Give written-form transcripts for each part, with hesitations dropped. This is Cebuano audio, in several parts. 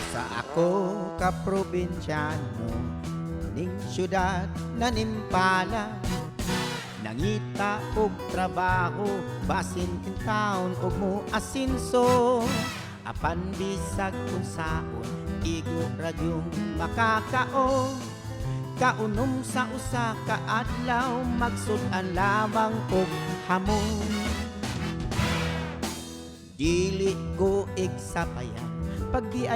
Sa ako ka probinsyano ning syudad na nimpala, nangita og trabaho basin in town og mo asinso, apan bisag unsaon igo ra gyung makakaon. Kaunom sa usa ka adlaw, magsud-an lamang og hamon. Dili ko igsapayan pag di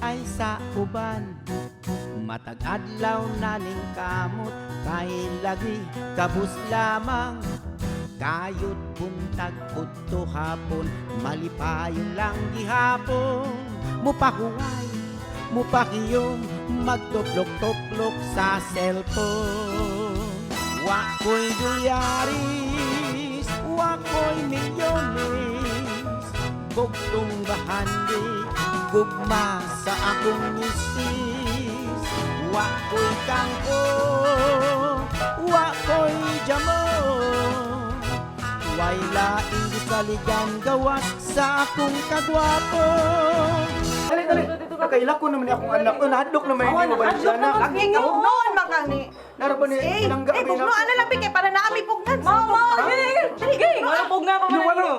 ay sa uban. Matag adlaw na ning kamot kay lagi kabus lamang. Kayod buntag udto hapon, malipayon lang gihapon. Mupahuway, mupakiyom, magtuplok-tuplok sa cellphone. Wa ko'y dolyaris, wa ko'y milyones, bugtong bahandi, gugma sa akong misis. Wa ko'y kangko, wa ko'y jamo, way laing gisaligan gawas sa akong kagwapo. Dali, dali. Nakaila ko naman ni akong anak. Oh, nahadlok naman hindi mo ba siya na? Bugnoon man kang ni. Naro ba ni Eh, tinangga eh, bugnoan na lang kay para naami pugnan. Mao, mao, sige, wala pugna pa man Ano? ninyo.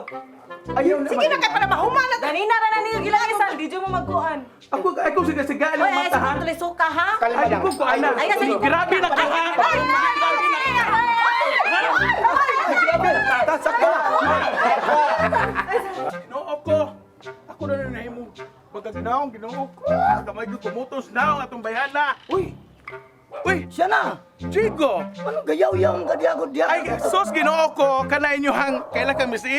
Ayaw na. Sige na kay para mahuman na. Ganina ra na ninyo gilagisan, di jud mo magkuan. Ako, ako siga-siga Oy, lang ay mata ha. sa tuloy suka ha. Ay, ko ko anak. Ay, kasi- Grabe na ka ha. Grabe na ka. Grabe. Tasak ka. Ginoo ko. Ako na na nahimo. Pagkaginaong Ginoo ko. Kamay ko kumutos na ang atong bayana. Uy, Uy, siya na! Chigo. Ano gayaw-yaw ka diya ko diya? Ay, sus Ginoo ko kana inyohang kaila kami si?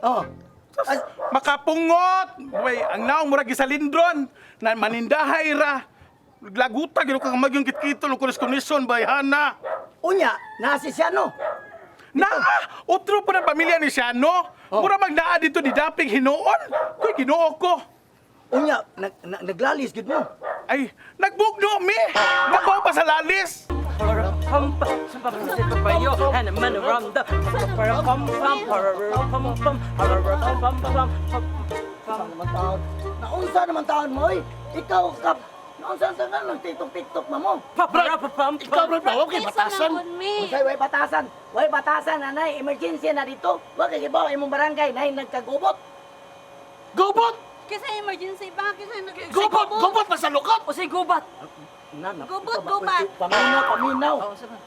Oh. Sus, makapungot. Way, ang naong murag gisalindron na manindahay ra. Laguta gyud ka kamay yung kitkitol kulis komisyon bayhana. Unya, nasi siya no. Naa, otro pa ng pamilya ni siya, no? Oh. Mura mag naa dito ni Dapig hinuon. Kuy, Ginoo ko. Unya, nag, nag, naglalis gid mo. Ay, nagbugno mi. Nabaw pa sa lalis. Unsa naman taon? Naunsa naman taon mo, oy? Ikaw ka naunsa sa nga nang TikTok TikTok na mo. Ikaw bro, bro, okay, batasan. Unsay way batasan? Way batasan anay, emergency na dito. Wa kay gibaw imong barangay nay nagkagubot. Gubot! Kasi emergency ba? Kasi nag- Gubot! Gubot pa sa lukot! O say gubat. Na, na, Gubot, gubat. Paminaw, paminaw.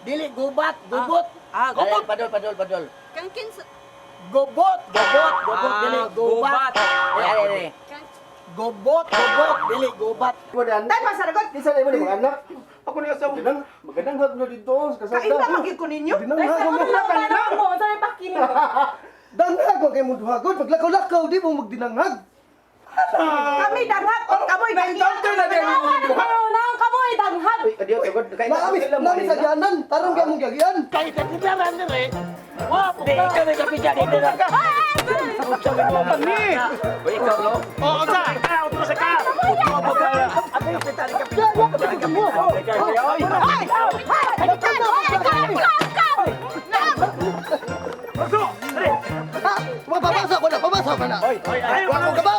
Dili gubat, gubot. Ah, gubot. Padol, padol, padol. Kang kinsa... Gubot, gubot, gubot, Ah, dili gubat. gubat. Ay, ay, ay. Kang... Gubot, gubot, dili gubat. Tay pasaragot. Kinsa na mo ni mga anak? Ako ni asawa. Dinang maganang na dito sa kasada. Kaila man gyud ko ninyo. Dinanghag mo. mo, unsa may pakinig? Danghag ko kay mo duha gud. Paglakaw-lakaw di mo magdinanghag. Kami danghag o kamoy Na-encounter na din yung duha. Ano na ang kamoy danghag. Naami nami sa gianan, tarong kay mong giagian. Kay kapidaran dire. Wa po Di, ikaw may kapitya dito na. Ni. Oo, sa. Ako yung pita ni kapitya. Ay! Ay! Pasok. Ha? Mapabasa ko na, pabasa ko na. Oy, Wa ko ka ba?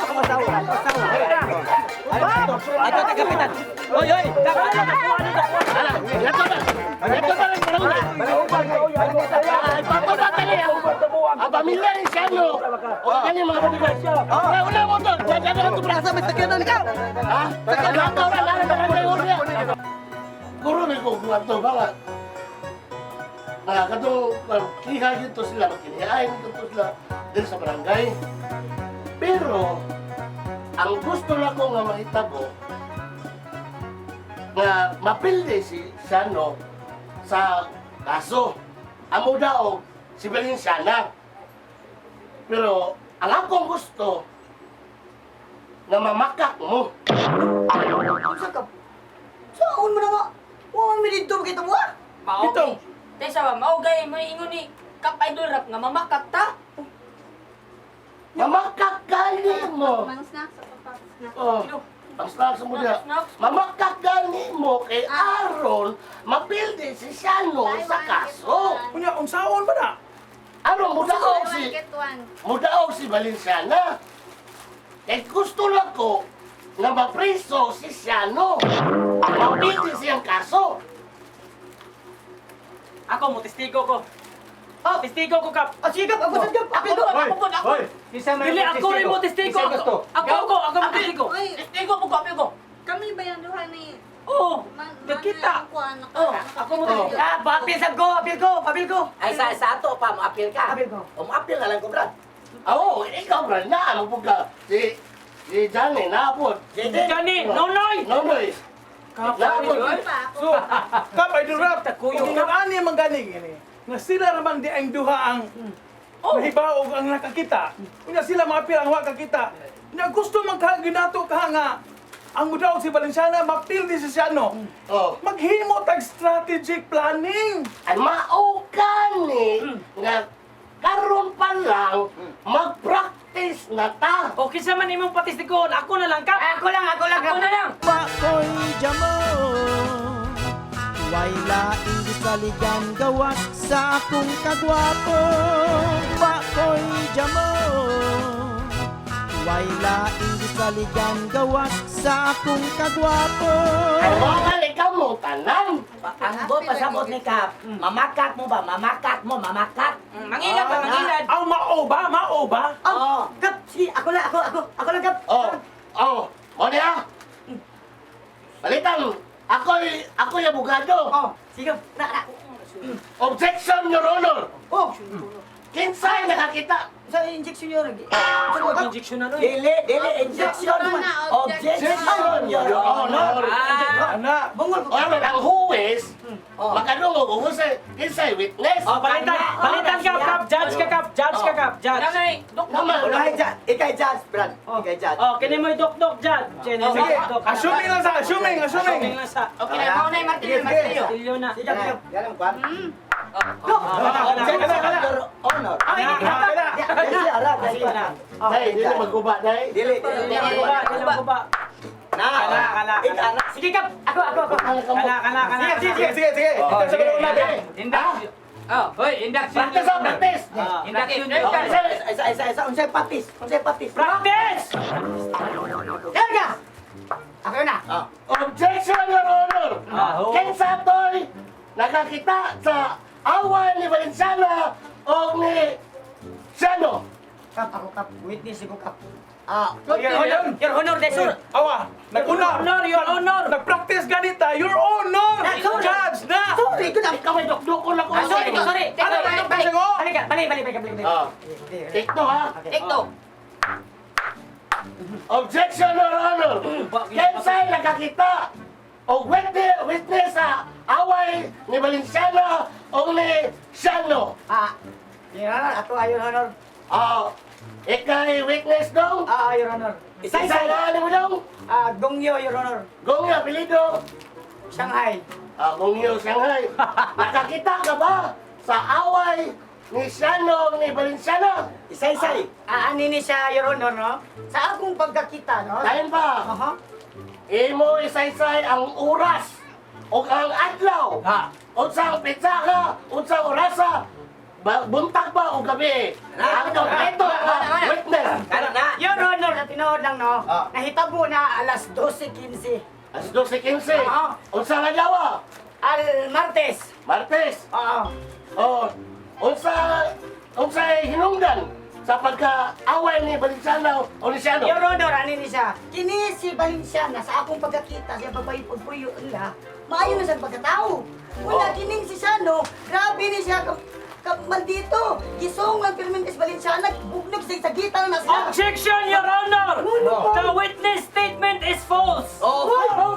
Ato ta kapitan. Oy, oy, Yato na. Yato na lang barangay. Ay, pato niya. Ang pamilya ni Siano. O kani mga bodyguard. Una, una mo to. Diyan na to bro. Asa may sakyanan ikaw? Ha? Lakaw na lang ang barangay area. Guro na ko kung ato ba nga katong kiha dito sila, magkinihain dito sila dito sa barangay. Pero, ang gusto na ko nga mahitabo, nga mapildi si Sano sa kaso. Amo daog si Valenciana. Pero, ang akong gusto, nga mamakak mo. Unsa ka? Saon mo na nga? Wa man mi didto kita mo. Mao. Itong. Tesa ba, mao gay may ingon ni Kap Idol Rap nga mamakak ta. Mamakak gani mo. Manos na, sa papas na. Oh. Pang snacks mo diha. Snacks. Mamakak gani mo kay aron mapildi si Siano Buy sa one, get kaso. one. Unya unsaon ba na? Aron Buy mudaog one, si get one. mudaog si Valenciana. Kay gusto lang ko nga mapriso si Siano. Mapildi siyang kaso. Ako mo testigo ko. Oh. Testigo ko, Kap. Ah, sige, Kap. Ako sad, Kap. Apil ko. Ako po, ako. Dili ako rin mo testigo. Ako ako ako, ako mo testigo. Uy, Testigo po ko, apil ko. kami ba yung duha ni... Oo. Man, Nakita. Oh, Ako mo testigo. Ah, Apil sad ko, apil ko, apil ko. Ay, sa ato pa, mo-appeal ka. Appeal ko. O, mo-appeal na lang ko, Brad. Oo, ikaw bro, na ano po ka? Si Johnny, naapod. Gani, nonoy. Nonoy. Kap, Naapod. So, Kap Idol Rap, kung ani man gani gini, nga sila raman di ang duha ang nahibaog ang nakakita. Unya sila maapil ang wa kakita. Nya gusto man ka ginato ka nga ang mudaog si Valenciana mapildi si Siano. Oh. Maghimo tag strategic planning. Ay mao kani nga karon pa lang mag-practice na ta. O kinsa man imong patestiguon, ako na lang, Kap. Ako lang, ako lang, Ako Kap. na lang. Pakoy jamo. Way laing gisaligan gawas sa akong kagwapo. Pakoy jamo. Way laing gisaligan gawas sa akong kagwapo. Ay mga ikaw mo tanan. Ang buot pasabot ni Kap, mamakak mo ba? Mamakak mo, mamakak. Mangilad pa, mangilad. Ang mao ba? Mao ba? Oh, Kap, sige, ako lang, ako, ako, ako lang, Kap. Oh, oh, mo niya. Balitan, ako'y abogado. Oh, sige, na, na. Objection, Your Honor. Oh, Kinsay nakakita? sa injection yun. Injection na nun. Dili, dili, injection. Objection. Objection, Your Honor. Ah. Ana. Bungol ko. Honor, ang huwes, makadungog, huwes, kinsay witness. Oh, palitan, palitan ka, Kap. Judge ka, Kap. Judge ka, Kap. Judge. Nanay, dok. Naman, Unahin judge, ikay judge, Brad. Ikay judge. Oh, kini mo dok-dok judge. Sige, assuming lang sa, assuming, assuming. Assuming lang sa. Okay na, mao na yung martilyo, martilyo. Martilyo na. Sige, Kap. Yan ang kwan. Go! Kana, kana. Your Honor. Kana, kana. Dili, ara, Sige na. Day, dili maguba, day. Dili, dili. Dili mo ba, dili mo ba. Na, Kana, kana, Ika, kana. na. Sige, Kap. Ako, ako, ako. Kana, kana, kana. Sige, sige, sige, sige. Ito sa kaloob natin. Induction. Oh, hoy, induction. Practice, ah, practice. Ah. Induction. Okay, sir. Isa, isa, isa. Unsay patis? Unsay patis? Practice! Erga! Ako na. Objection, Your Honor! Ah, ho. Kinsa to'y nakakita sa away ni Valenciana o ni Siano? Kap, ako, Kap. Witness ko, Kap. Ah, Your Honor, Your Honor, de sir. Awa, naguna. Honor, Your Honor. Nag-practice ganita, Your Honor! Sorry. Judge na! Sorry, ko na. Ikaw ay dukdukon ako. Ah, sorry, sorry. Ano ba yung practice ko? Balik, balik, balik, balik, balik. Ah, take two, ha? Take two. Objection, Your Honor! Kinsa'y nakakita o witness sa away ni Valenciana o ni Siano? Ah, Your Honor, ako ay Your Honor. Ah, ika'y witness dong? Ah, Your Honor. Isa, Isa isa. na mo dong? Ah, Gongyo, Your Honor. Gong nga, apelido. Shanghai. Ah, Gongyo, Shanghai. Nakakita ka ba sa away ni Siano ni Valenciana? Isa, isa. Ah, ani ni siya, Your Honor, no? Sa akong pagkakita, no? Lain pa, Aha. imo isaysay ang oras o ang adlaw. Ha. Unsang pitsa ka, unsang orasa, ba, buntag ba o gabi? Ang kompleto nga witness. Kana na. Your Honor, sa tinuod lang, no? Ah. Nahitabo na alas 12:15. Alas 12:15. Oo. Unsang adlaw? ah? Al Martes. Martes. Oo. O, unsa unsay hinungdan sa pagkaaway ni Valenciana o ni Siano? Your Honor, ani ni siya? Kini si Valenciana sa akong pagkakita siya babae pagpuyo nila. Maayo na sa pagkatao. Wala kining si Sano, grabe ni siya ka, ka maldito. Gisong lang pirmintes Valenciana, bugnog sa sagita na sila. Objection, Your Honor! The witness statement is false! Oh,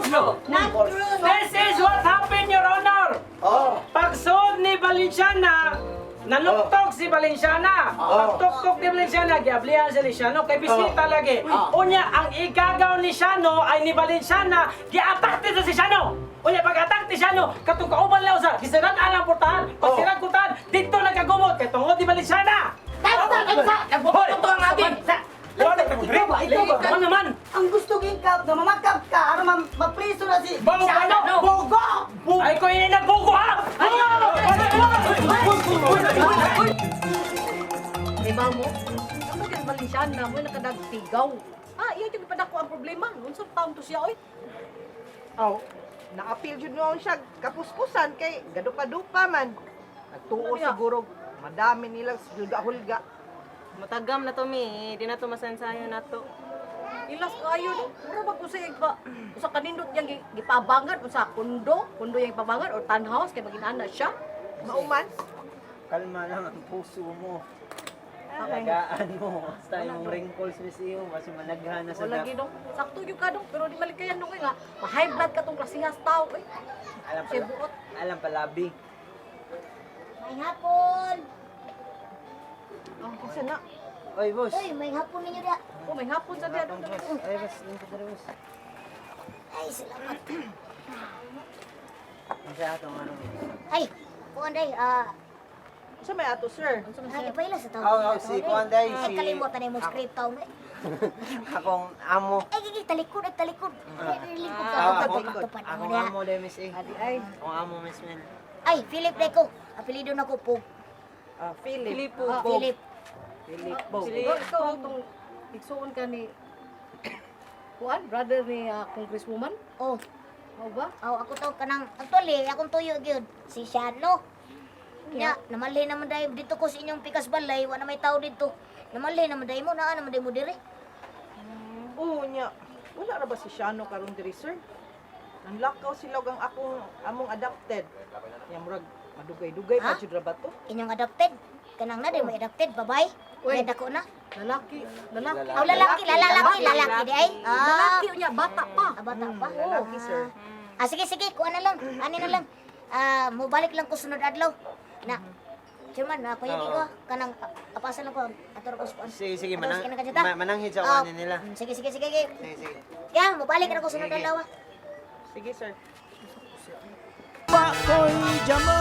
No. Not true. not This is what happened, Your Honor! Oh. Pagsuod ni Valenciana, nanuktok si Valenciana. Pagtuktok ni Valenciana, giablihan si Siano kay bisita lagi. Unya, ang igagaw ni Siano ay ni Valenciana, giatak sa si Siano. Unya, pag atak ni Siano, katong kauban lang sa gisiran ang portahan, pagsiran portahan, dito nagkagumot kay tungod ni Valenciana. Nagbubuto ang agin. Wala ka Ikaw ba? Ikaw ba? Ano naman? Ang gusto ko yung Kap, na mamakap Priso na si Bago ka Shano. na! Bogo! Ay ko ini nagbugo ha! Diba mo? Ano kay Valenciana mo nakadagtigaw. Ah, iya jud padako ang problema. Unsa taon to siya oy? Aw, naapil jud noon siya kapuspusan kay gadupa-dupa man. Nagtuo Ano niya? siguro madami nila hulga-hulga. Matagam na to mi, di na to masansayo na to. Ilas kaayo no. Mura ba ko sa ba? Usa kanindot yang gipabangan usa kundo, kundo yang gipabangan or townhouse kay magin-ana siya. Mauman. Kalma lang ang puso mo. Alagaan mo. Basta imong wrinkles miss iyo, mas managhan na sa Wala gid dong. Sakto gyud ka dong, pero di malikayan dong kay nga ma-high blood ka tong klasihas tao eh. Alam Siya pala, buot. alam palabi. May hapon. Oh, kinsa na? Oy, boss. Uy, may hapon ninyo da. Oh, may hapon sa diya dong. Boss. Ay, boss. Lingkod na boss. Ay, salamat. Ang sa atong ano. Ay, kuan day, ah, Unsa may ato, sir? ah, ipaila sa tao. Oh, oh, si kuan day, Ay, si kalimutan na yung script tao. Eh, akong amo. ay, gigi, talikod, ay, talikod. Ay, lingkod ka, Ah, ako, ako, tupad mo akong na. amo day, miss A. Adi ay. Akong amo, miss Mel. Ay, Philip day ko. Apelido na ko, Pog. Ah, Philip. Filipo. Ah, Philip. Philip Bo. Ikaw, ikaw ang tong igsuon ka ni Kuan, brother ni congresswoman. Oh, Mao ba? aw, ako to kanang actually akong tuyo gyud si Shano. Nya, namalhi naman dahil dito ko sa inyong pikas balay, wa na may tao dito. Namalhi naman dahil mo, naa naman dahil mo dire. Oo nya. Wala ra ba si Shano karon diri, sir? Nanlakaw sila og ang akong among adopted. Nya murag madugay-dugay pa Ha? jud ra ba to? Inyong adopted. Kanang na, di mo adopted, babay. Uy. May dako na. Lalaki, lalaki. Aw, lalaki, lalaki, lalaki di ay. Ah, Lalaki niya, bata pa. ah, bata pa. Lalaki, sir. Ah, sige, sige, kuha na lang. Ani na lang. Ah, mubalik lang ko sunod adlaw. Na, Chairman, ako yung ko, kanang apasan lang ko, ato ra ko sa kuan. Sige, sige, Ato, manang, sige na ka, mananghid sa Ah, kuan nila. Sige, sige, sige, sige. Sige, sige. Kaya, mubalik na ko sunod Sige. adlaw. ah. Sige, sir. Pa ko'y jamo.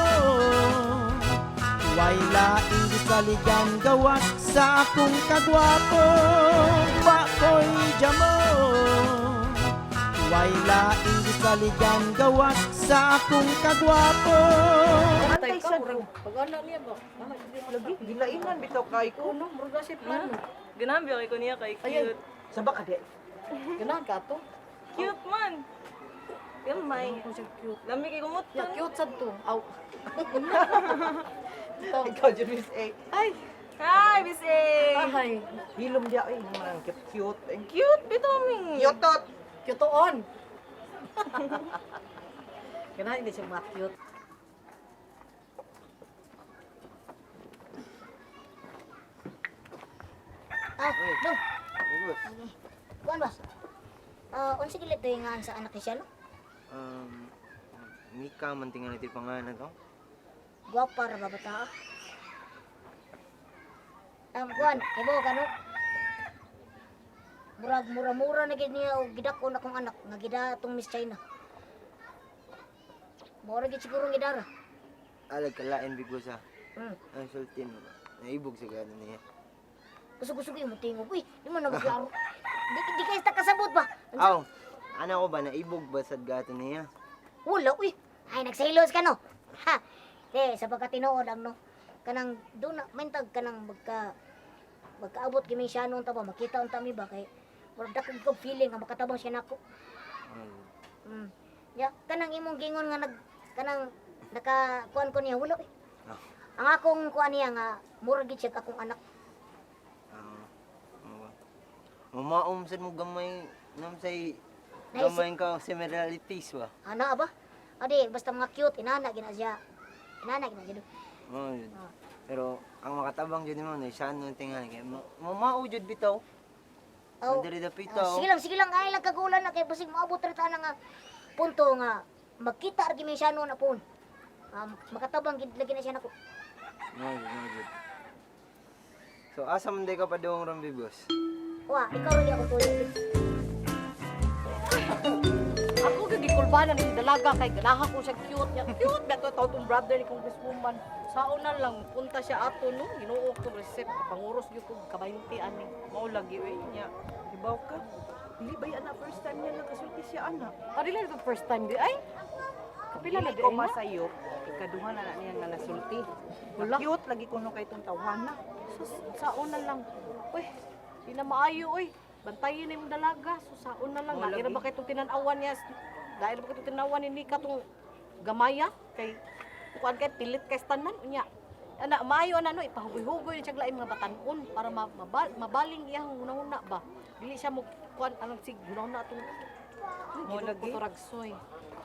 Way laing gisaligan gawas sa akong kagwapo. Wa ko'y jamo. Way laing gisaligan gawas sa akong kagwapo. Patay Antay ka, siya murag pag ana niya ba? Mama, hindi mo Lagi gilainan bitaw kay ko. Kuno, murag na siya plano. Ganahan ba kay ko niya kay Ayun. cute. Saba ka di. Ganahan ka to. Cute man. Gamay. Kung siya cute. Lami kay kumot. Ya, cute sad to. Aw. Ikaw jud Miss A. Ay, Hi, Miss A. ay. Hilom dia ay mga cute cute. Eh. Cute bitaw mi. Cute tot. Cute on. Ganahan hindi siya ma-cute. Ah, dong. Boss. Kuan ba? Ah, unsa gili to yung sa anak ni Shano? Um, Mika man tingali ti pangalan to. Guwapa ra ba bata? Kuan, ibo ka no? Murag mura-mura na gid niya og gidako na akong anak nga gida tong Miss China. Mura gid siguro ang gidara. Alag kalain big boss ah. Mm. Ang sultin mo. Naibog sa gano'n niya. Kusog-kusog yung tingog. Uy, di mo na maglaro. Di kayo ta kasabot ba? Aw, ano ko ba naibog ba sa gato niya? Wala, uy. Ay, nagsilos ka, no? Ha! Di, sa pagkatinuod ang, no? Kanang, doon na, mentag, kanang magkaabot kami siya noon taba, makita unta mi ba, kay, murag dakong ko feeling nga makatabang siya nako. Mm. Ya, kanang imong gingon nga kanang, naka, kuan ko niya, wala, uy. Ah. Ang akong kuan niya nga, murag gid siya akong anak. Ah, ano ba? Mamaom sad mo gamay namsay Naisip- gamay ka similarities ba? Ana ba? Adi, basta mga cute, inana gina siya. Inana gina siya. Oh, yun. Pero ang makatabang jud nimo na siya nung tingali kay mamao jud bitaw. Oh, Diri dapita. Ah, sige lang, ay lang kagulan na kay basig maabot ra ta na nga punto nga magkita ra gyud siya noon apon. Ah, makatabang gid lagi na siya nako. No, jud, no, jud. So asa man day ka pa doong ron big boss? Wa, ikaw ra gyud ako tuyo. Ako gyud gikulbanan ning dalaga kay ganahan ko siya cute niya. Cute ba to tong brother ni congresswoman. Sa una lang punta siya ato no, Ginoo ko receipt panguros gyud ko kabaynti ani. Mao lagi oy nya. Hibaw ka. Dili ba yan na first time niya nakasulti siya ana? Ah, dili na to first time di ay. Kapila na Dili di ko ay na. masayo, ikaduha na na niya nga nasulti. Wala. Cute lagi kuno kay itong tawhana. Sus, saon na lang. Uy, di na maayo uy. Bantayin na imong dalaga. So saon na lang. Oh, Dahil lagi. ba kay itong tinanawan niya? Dahil ba kay itong tinanawan ni Nika tong gamaya? Kay kuan kay pilit kay tanan unya. Ana maayo ana no ipahugoy-hugoy na siya lain mga batan-on para mabaling iyang hunahuna ba. Dili siya mo kuan anong sig hunahuna atong Mo lagi. Ragsoy.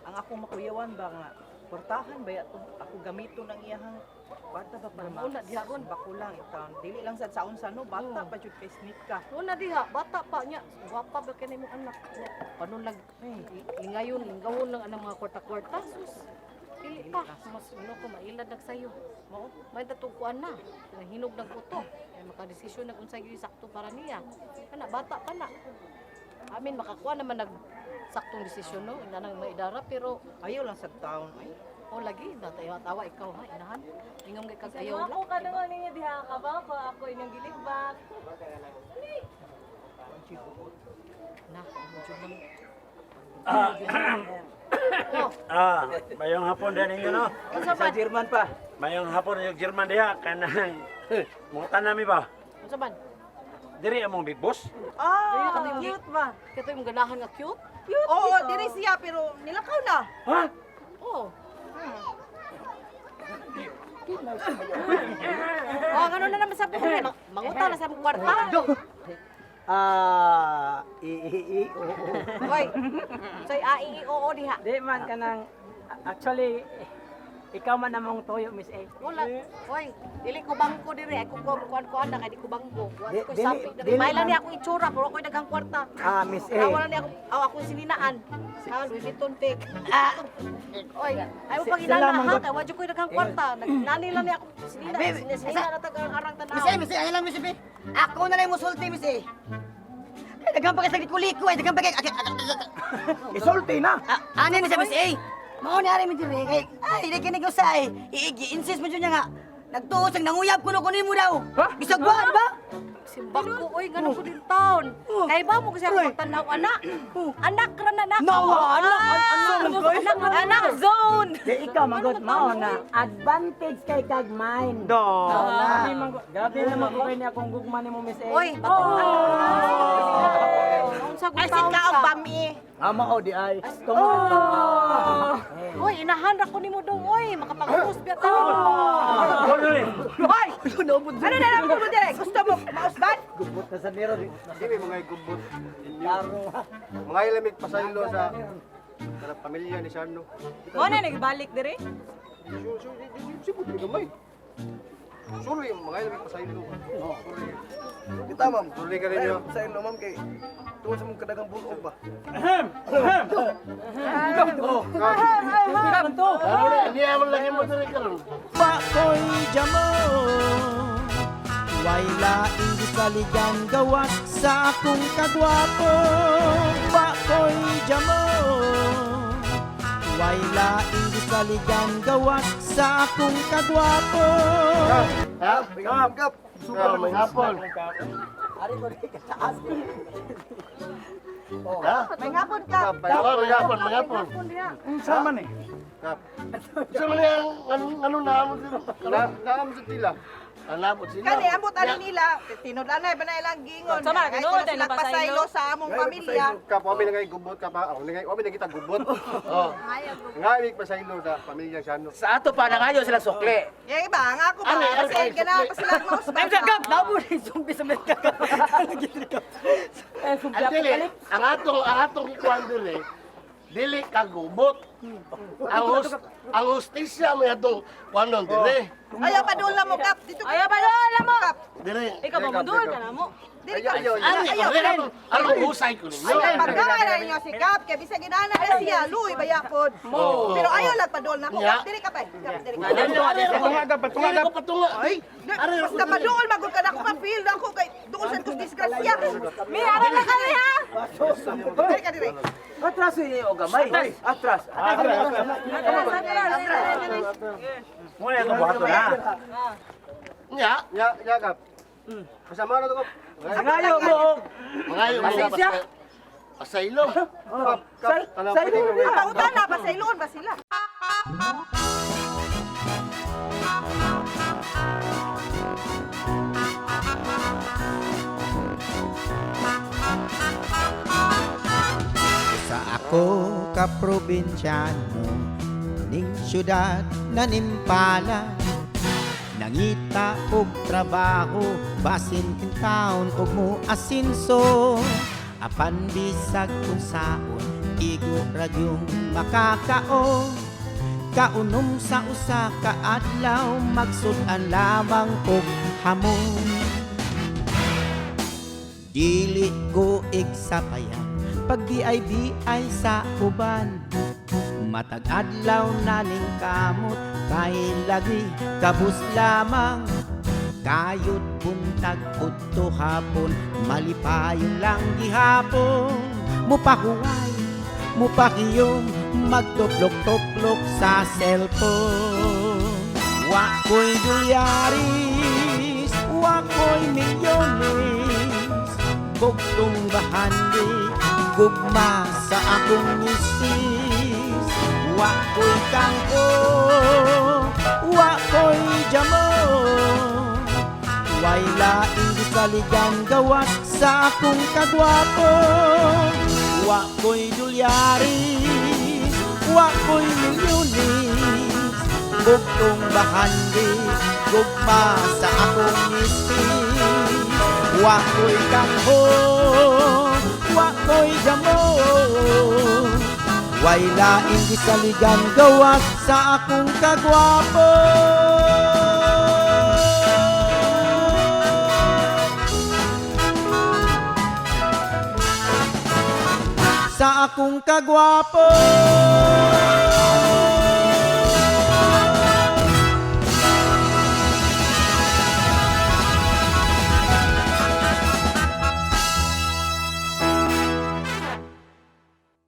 Ang akong makuyawan ba nga portahan ba atong ako gamiton ang iyahang kwarta ba para Una, diha ron. bako lang itaon. Dili lang sad saon sa no bata pa jud kay sneak ka. Una diha, bata pa niya. Gwapa ba kay imong anak? Nya, Panon lag lingayon, lingawon lang anang mga kwarta-kwarta. Sus. Dili pa. Mas ano ko mailad nagsayo. Mao May tatugkuan na. Hinog nag utok. Ay makadesisyon nag unsay gyud sakto para niya. Kana bata pa na. Amin makakuha naman nag saktong desisyon no, ina nang maidara pero ayaw lang sad taon ay. oh lagi natawa tawa ikaw ha inahan. Ingam kay kag ayaw Ayaw lang. ako ka naman ninyo diha ka ba ko ako inyong gilibak. Na, medyo lang. Ah, mayong hapon din ninyo no. Unsa man? German pa. Mayong hapon yung German diha kanang mga tanami ba? Unsa man? Diri among big boss. Ah, cute ba? Kito yung ganahan nga cute? Cute. Oo, diri siya pero nilakaw na. Ha? Oo. Oh, ganun na naman sabi ko. Manguta na sa among kwarta. Ah, i i i o o. Hoy. Soy A I I O O diha. Di man kanang actually ikaw man among toyo Miss A. Wala. Hoy, dili ko bangko dire. Ay ko kuan kuan na kay di ko bangko. Wa Di- ko dili- sapi dire. dili May lang man- ni akong itsura pero ako'y daghang kwarta. Ah, Miss A. Ah, wala ni ako aw akong sininaan. Ah, Louis Vuitton fake. Ah. Oy, ay mo pag Sila inana man ha, gud. kay wa jud ko'y daghang kwarta. Nagnani lang ni ako sinina, sinina na tag ang arang tan-aw. Miss A, Miss A, ayaw lang, Miss A. Ako na lang yung musulti, Miss A. Ay, daghang pa kay sa liko ay daghang pa kay... Isulti na. Ah, Ano ni sa Miss A? Mao ni ari mi diri kay ay di kini ko sa ay i-insist mo jud niya nga. Nagtuo siyang nanguyab kuno kuno mo daw. Bisag ba, di ba? Simbak ko, oy, ganun ko din taon. Kay ba mo kasi ako pagtanaw, anak? Anak ra na nako. Nawa, anak, anak, anak zone. Di ikaw magod mao na advantage kay kag mine. Do. Grabe man grabe naman ko kay ni akong gugma nimo Miss A. Oy, oh. Unsa Ay ko taon ka og ka? bami. Ama o di ay. Tungod. Oy, inahan ra ko nimo dong, oy, makapag-post biya taon. Hoy, Hoy! Ano na lang mo dire? Gusto mo mausban? Gubot na sa nero. Hindi mga gubot ninyo. Laro. Mga ilamig pasaylo sa sa pamilya ni Shano. Mo na nagbalik dire. Sipot ni gamay. Sorry, mga ilamig pasaylo. Sorry. Kita ma'am. Sorry ka ninyo. Sa ilo ma'am kay tuon sa mong kadagang bulog ba. Ano na, niya mo lang mo diri karon. Pakoy jamo. Way laing gisaligan gawas sa akong kagwapo. Pakoy jamo. Way laing gisaligan gawas sa akong kagwapo. Ha? Kap, kap. Super may hapon. Ari ko di kataas. Ha? May hapon ka. Oh, may hapon, may hapon. Unsa man eh? Kap. Sa man ang ano ano na mo diri? Na, naam sa tila. Anabot sila. Kani ambot ani nila, tinud-anay ba na ilang gingon. Sama, Ay, tinuod kuno ay sila napasaylo. pasaylo sa among pamilya. Kap, wami na ngay gubot ka pa. Ako na ngay, wami na kita gubot. Oh. Nga imig pasaylo sa pamilya ni Shano. Sa ato pa nangayo sila sukli. Yung iba, ang ako ba? Ari, ari, Kasi ari, ganahan pa sila mausban. Nabo ni zombie sa mga Ang dili, ang atong gikuan dili, dili ka gubot. Ang hustisya may atong kuanon dili. Ayaw pa doon lang mo, Kap. Dito Ayaw pa doon lang mo. Kap. Dili. Ikaw ba mundul ka na mo? Dili ka. Ayaw, ayaw, Ari, Ayaw. ari, ari, husay ko ninyo. Ay, pagkawa na ninyo si Kap, kay bisag inana na siya, luy bayapod. Pero ayaw lang pa doon na ako, Kap. Dili ka pa. Kap, dili ka. Patunga ka, patunga Dili ka. ko patunga. Ay, basta maduol magud ka na ako ma-feel na ako kay duol sa kong disgrasya. Mi ara na kami ha. Dili ka dire. Atras ini o gamay. Atras. Muna ito buhaton ha. Nya, Nya, nya kap. Kasama na to kap. Nangayo mo og mangayo mo Pasensya. Pasaylom. Oh, Kap, kanang pwede ba? Ang pangutana, pasayloon ba sila? Sa ako ka probinsyano ning syudad na nimpala, nangita og trabaho basin kintaon og mo asinso, apan bisag unsaon igo ra gyung makakaon. Kaunom sa usa ka adlaw magsud-an lamang og hamon. Dili ko igsapayan pag di ay sa uban. Matag adlaw na ning kamot kay lagi kabus lamang. Kayod buntag udto hapon malipayon lang gihapon. Mupahuway, mupakiyom, magtuplok-tuplok sa cellphone. Wa ko'y dolyaris, wa ko'y milyones, bugtong bahandi, gugma sa akong misis. Wa ko'y kangko, wa ko'y jamo, way laing gisaligan gawas sa akong kagwapo. Wa ko'y dolyaris, wa ko'y milyones, bugtong bahandi, gugma sa akong misis. Wa ko'y kangho, wa ko'y jamo, way laing gisaligan gawas sa akong kagwapo. Sa akong kagwapo.